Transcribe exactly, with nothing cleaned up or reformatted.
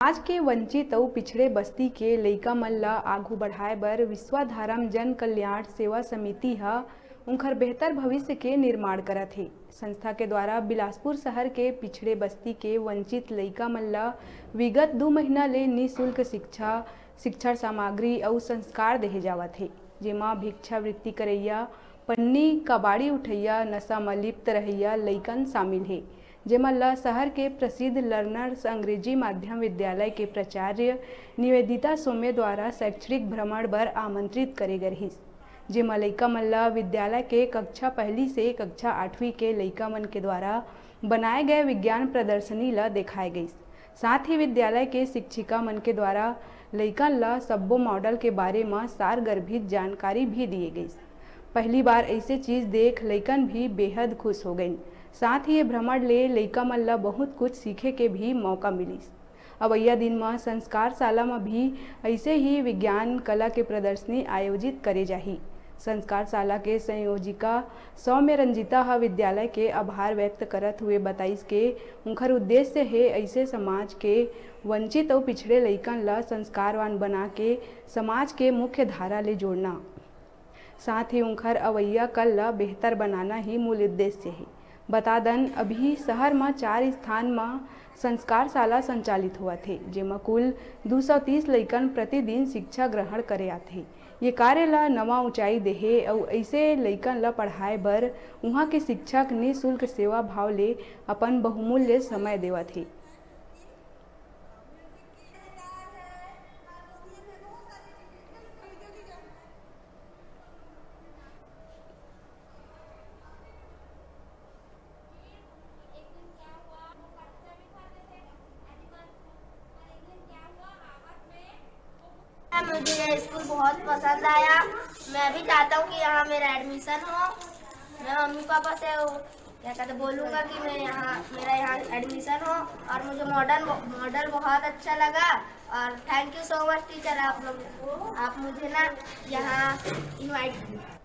समाज के वंचित अउ पिछड़े बस्ती के लइका मन ल आघू बढ़ाए बर विश्वाधारम जन कल्याण सेवा समिति ह उंखर बेहतर भविष्य के निर्माण करत हे। संस्था के द्वारा बिलासपुर शहर के पिछड़े बस्ती के वंचित लइका मन ल विगत दू महीना ले निशुल्क शिक्षा, शिक्षण सामग्री अउ संस्कार देहे जावत हे, जेमा भिक्षावृत्ति करइया, पन्नी, कबाड़ी उठइया, नशा म लिप्त रहइया लइकन शामिल हे, जेमन ल शहर के प्रसिद्ध लर्नर्स अंग्रेजी माध्यम विद्यालय के प्राचार्य निवेदिता सोमे द्वारा शैक्षणिक भ्रमण बर आमंत्रित करे गे रिहिस, जेमा लइका मन ल विद्यालय के कक्षा पहली से कक्षा आठवीं के लइका मन के द्वारा बनाए गए विज्ञान प्रदर्शनी ल देखाए गइस। साथ ही विद्यालय के शिक्षिका मन के द्वारा लइकन ल सब्बो मॉडल के बारे म सारगर्भित जानकारी भी दिए गइस। पहली बार ऐसे चीज देख लइकन भी बेहद खुश हो गइन। साथ ही ये भ्रमण ले लइका मन ल बहुत कुछ सीखे के भी मौका मिलिस। अवइया दिन म संस्कार शाला म भी ऐसे ही विज्ञान कला के प्रदर्शनी आयोजित करे जाही। संस्कार शाला के संयोजिका सौम्य रंजिता ह विद्यालय के आभार व्यक्त करत हुए बताइस के उंखर उद्देश्य हे ऐसे समाज के वंचित अउ पिछड़े लइकन ल संस्कारवान बना के समाज के मुख्य धारा ले जोड़ना। साथ ही उंखर अवइया कल ल बेहतर बनाना ही मूल उद्देश्य हे। बता दन, अभी शहर म चार स्थान म संस्कार शाला संचालित होवत हे, जेमा कुल दू सौ तीस लइकन प्रतिदिन शिक्षा ग्रहण करे आथे। ये कार्य ल नवा ऊंचाई देहे अउ ऐसे लइकन ल पढ़ाए बर उहां के शिक्षक निशुल्क सेवा भाव ले अपन बहुमूल्य समय देवत हे। मुझे यह स्कूल बहुत पसंद आया। मैं भी चाहता हूँ कि यहाँ मेरा एडमिशन हो। मैं मम्मी पापा से वो, क्या कहते, बोलूँगा कि मैं यहाँ, मेरा यहाँ एडमिशन हो। और मुझे मॉडल मॉडल बहुत अच्छा लगा। और thank you so much teacher, आप लोग, आप मुझे ना यहाँ इनवाइट किए।